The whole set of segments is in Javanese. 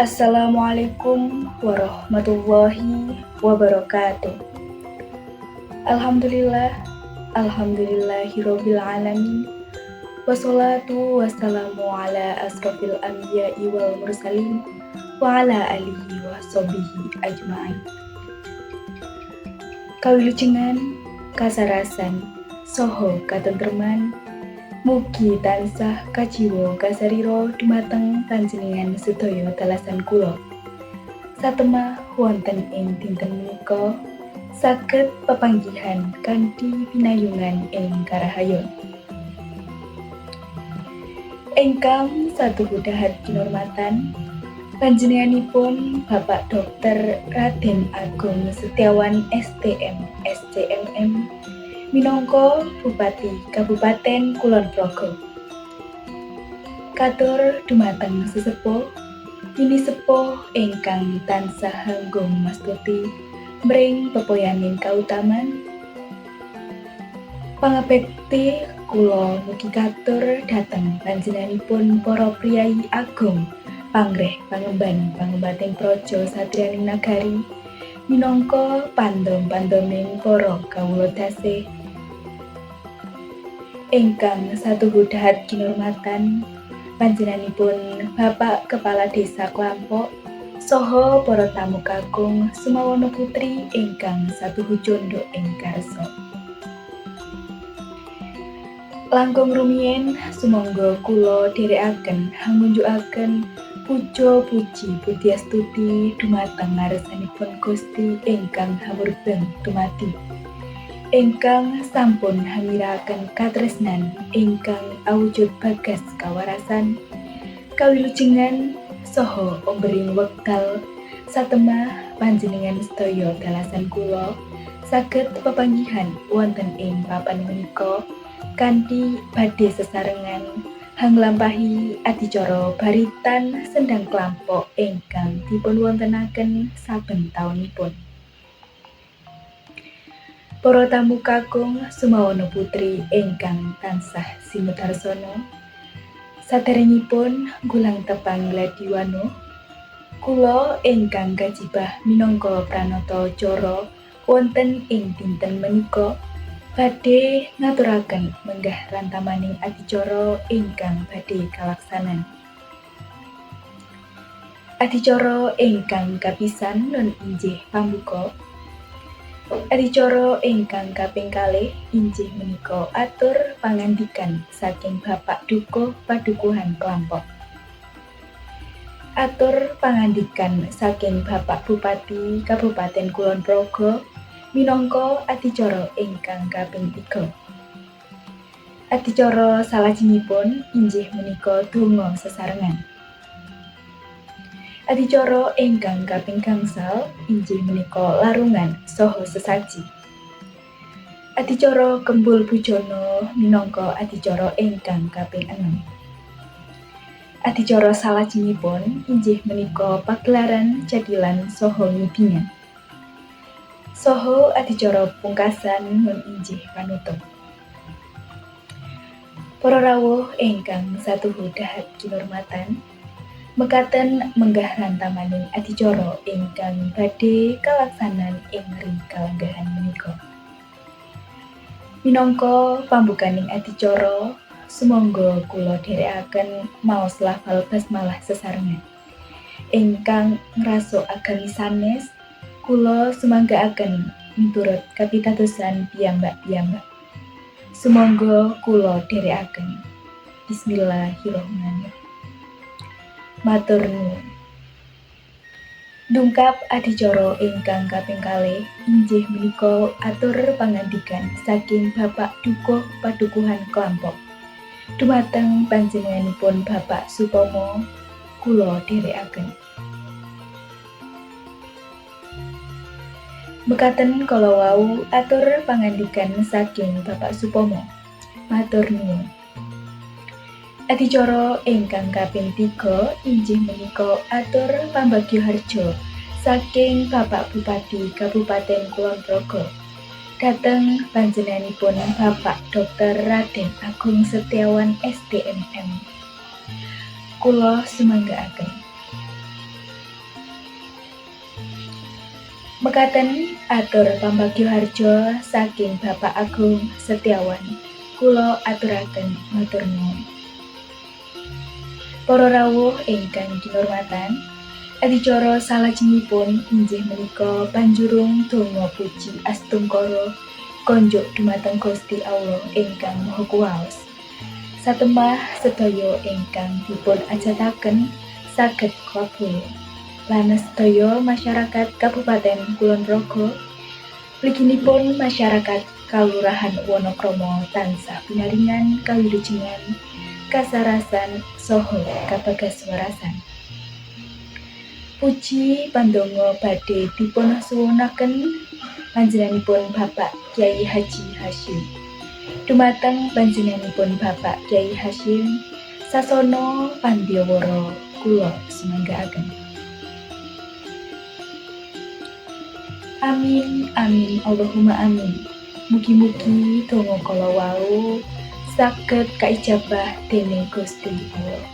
Assalamualaikum warahmatullahi wabarakatuh. Alhamdulillah, alhamdulillahirabbil alamin. Wassalatu wassalamu ala asrofil anbiya'i wal mursalin wa ala alihi wa sahbihi ajma'in. Kawilujengan, kasarasan, saha katentreman mugi tansah kajiwa kasarira dumateng panjenengan sedaya dalasan kula. Satemah wonten ing dinten menika saged pepanggihan kanthi pinayungan ing karahayon. Ingkang satuhu dahat kinurmatan panjenenganipun Bapak Dr. Raden Agung Setiawan STM SCMM minangka Bupati Kabupaten Kulon Progo. Katur dumateng sesepuh, pinisepuh ingkang tansah hanggung mastuti mring pepoyaning kautaman. Pangabekti kula mugi katur dhateng panjenenganipun para priyayi agung pangreh pangemban pangembating praja satriyaning nagari minangka pandom-pandoming para kawula dasih. Ingkang satuhu dahat kinurmatan panjenenganipun Bapak Kepala Desa Klampok saha para tamu kakung sumawana putri ingkang satuhu candhak ing karsa. Langkung rumiyin sumangga kula dherekaken hangunjukaken puja puji pudiastuti dumateng ngarsanipun Gusti ingkang hamurbeng dumadi, ingkang sampun hamirakaken katresnan ingkang awujud bagas kawarasan, kawilujengan saha ombering wekdal satemah panjenengan sedaya dalasan kula saged pepanggihan wonten ing papan menika kanthi badhe sesarengan hanglampahi adicara baritan sendang Klampok ingkang dipunwontenaken saben taunipun. Para tamu kakung sumawana putri ingkang tansah sinedarsana, saderengipun gulang tepang gladi wano, kula ingkang kajibah minangka pranata acara wonten ing dinten menika badhe ngaturaken menggah rantamaning adicara ingkang badhe kalaksanan. Adicara ingkang kapisan nun inggih pambuka. Adicara ingkang kaping kalih inggih menika atur pangandikan saking Bapak Dukuh Padukuhan Klampok. Atur pangandikan saking Bapak Bupati Kabupaten Kulon Progo minangka adicara ingkang kaping tiga. Adicara salajengipun inggih menika donga sesarengan. Adicara ingkang kaping gangsal inggih menika larungan saha sesaji. Adicara kembul bujana minangka adicara ingkang kaping enem. Adicara salajengipun inggih menika pagelaran jathilan saha ngibingan. Saha adicara pungkasan nun inggih panutup. Para rawuh ingkang satuhu dahat kinurmatan, mekaten menggah rantamaning adicara ingkang badhe kalaksanan ing ri kalenggahan menika. Minangka pambukaning adicara, sumangga kula dherekaken maos lafal basmalah sesarengan. Ingkang ngrasuk agami sanes, kula sumanggaaken miturut kapitadosan piyambak-piyambak. Sumangga kula dherekaken. Bismillahirrahmanirrahim. Matur nuwun. Dungkap adicara ingkang kaping kalih inggih menika atur pangandikan saking Bapak Dukuh Padukuhan Klampok. Dumateng panjenenganipun Bapak Supomo, kula dherekaken. Mekaten kala wau atur pangandikan saking Bapak Supomo. Matur nuwun. Adicara ingkang kaping tiga inggih menika atur pambagyaharja saking Bapak Bupati Kabupaten Kulon Progo dhateng panjenenganipun Bapak Dr. Raden Agung Setiawan STMM. Kula sumanggaaken. Mekaten atur pambagyaharja saking Bapak Agung Setiawan. Kula aturaken matur nuwun. Para rawuh ingkang kinurmatan, adicara salajengipun inggih menika panjurung donga puji astungkara konjuk dumateng Gusti Allah ingkang Maha Kuwaos. Satemah sedaya ingkang dipun ajataken saged kabul. Lan sedaya masyarakat Kabupaten Kulon Progo, mliginipun masyarakat Kalurahan Wonokromo tansah pinaringan kawilujengan, kasarasan saha kabagaswarasan. Puji pandonga badhe dipun suwunaken panjenenganipun Bapak Kyai Haji Hasyim. Dumateng panjenenganipun Bapak Kyai Hasyim, sasana pandyawara kula sumanggaaken. Amin amin Allahumma amin. Mugi-mugi donga kala wau saged kaijabah dening Gusti Allah.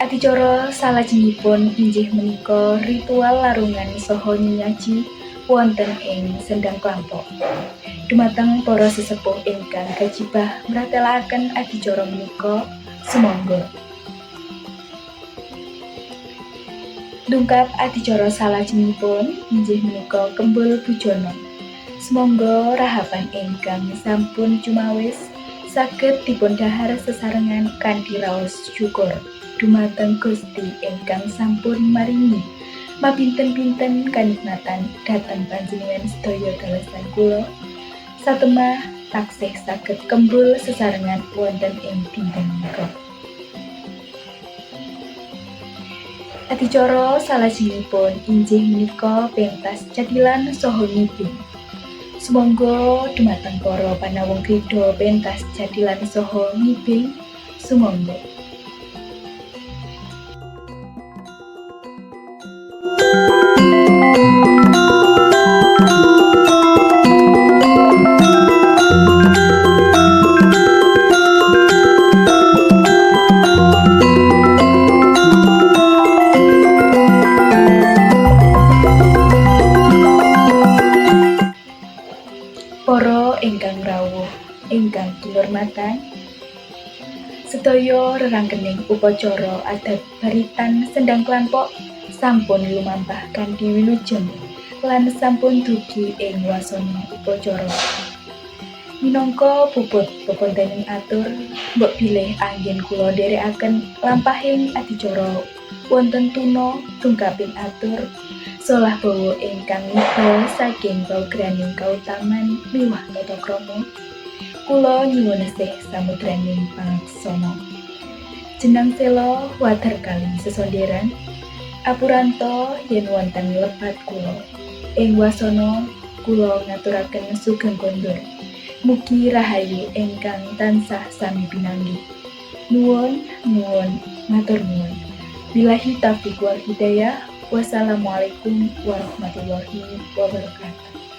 Adicara salajengipun inggih menika ritual larungan saha nyenyaji wonten ing Sendang Klampok. Dumateng para sesepuh ingkang kajibah mratelakaken adicara menika, sumangga. Dungkap adicara salajengipun inggih menika kembul bujana. Sumangga rahapan ingkang sampun cumawis saged dipun dhahar sesarengan kanthi raos syukur dumateng Gusti ingkang sampun maringi mapinten-pinten kanikmatan dhateng panjenengan sedaya dalasan kula. Satemah taksih saged kembul sesarengan wonten ing dinten menika. Adicara salajengipun inggih menika pentas jathilan saha ngibing. Sumangga dumateng para panawung krida pentas jathilan saha ngibing, sumangga. Para ingkang rawuh ingkang kinurmatan, sedaya rerangkening upacara adat baritan Sendang Klampok sampun lumampah kanthi wilujeng lan sampun dugi ing wasana upacara. Minangka puput pepontening atur, mbok bilih anggen kula nderekaken lampahing adicara wonten tuna tungkaping atur solah bawa ingkang mibal saking paugeranipun kautaman miwah tata krama. Kula nyuwun sih samudraning pangaksama. Jenang sela water kali sesonderan, apuranto yen wonten lepat kula. Ing wasana kula ngaturaken sugeng kondur. Mugi rahayu ingkang tansah sami pinanggih. Nuwun, nuwun, matur nuwun. Billahi taufiq wal hidayah. Wassalamualaikum warahmatullahi wabarakatuh.